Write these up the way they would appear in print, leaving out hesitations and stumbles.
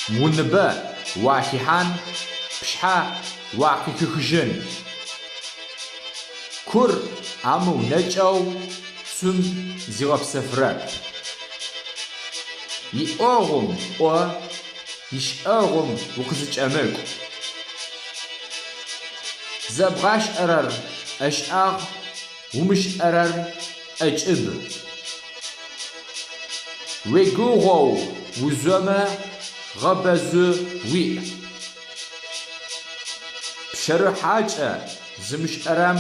Уныбэ уалъихьан, пшъхьэ уакъыхихыжьын. Кур амыунэкӏэу цум зигъэпсэфырэп. Иӏогъум ӏо, ишӏэгъум укъызэкӏэмыкӏу. Зэбгъашӏэрэр ӏэшӏагъ, умышӏэрэр ӏэкӏыб. Уегугъоу ужъомэ, гъэбэжъу уиӏ. Пщэрыхьакӏэ зымышӏэрэм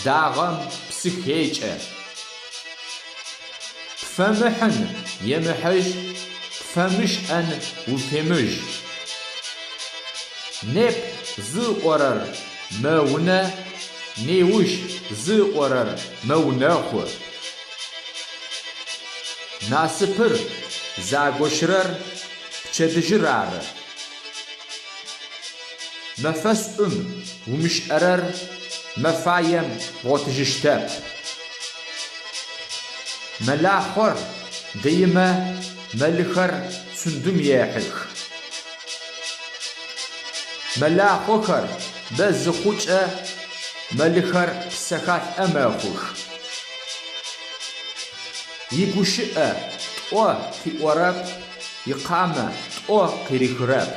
дагъэм псы хекӏэ. Пфэмыхьын емыхьыжь, пфэмышӏэн уфемыжь. Неп зыӏорэр мэунэ, неущ зыӏорэр мэунэхъу. Насыпыр загощырэр пчэдыжьыр ары. Мэфэшӏум умышӏэрэр мэфаем бгъотыжьыщтэп. Мэлахъор дэимэ мэлыхэр цундым ехьых. Мэлахъохэр бэ зыхъукӏэ мэлыхэр псэхалӏэ мэхъух. Игущыӏэ тӏо къыӏорэп, икъамэ тӏо къырихырэп.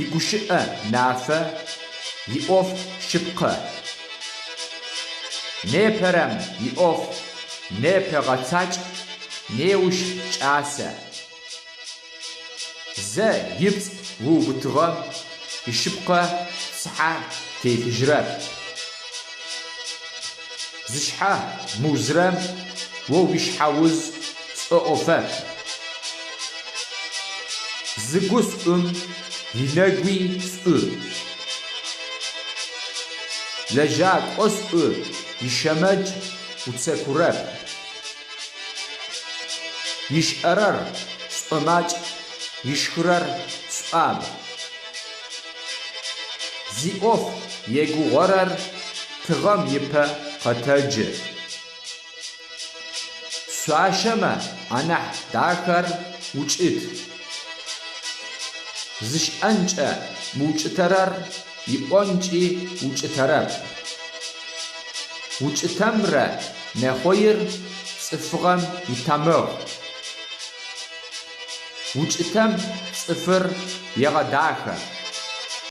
Игущыӏэ нафэ, иӏоф шъыпкъэ. Непэрэм иӏоф непэ гъэцакӏ, неущ кӏасэ. Зэ ипцӏ уубытыгъэм ишъыпкъэ цыхьэ телъыжьырэп. Зышъхьэ мыузырэм о уишъхьэуз шӏоӏофэп. Зыгу шӏум инэгуи шӏу. Лэжьакӏо шӏу ищэмэдж уцэкурэп. Ишӏэрэр шӏомакӏ, ишхырэр шӏуаб. Зиӏоф егугъорэр тыгъэм ипэ къэтэджы. Шъуашэмэ анахь дахэр укӏыт. Зышӏэнкӏэ мыукӏытэрэр иӏонкӏи укӏытэрэп. Укӏытэмрэ нэхъоир цӏыфыгъэм итамыгъ. Укӏытэм цӏыфыр егъэдахэ.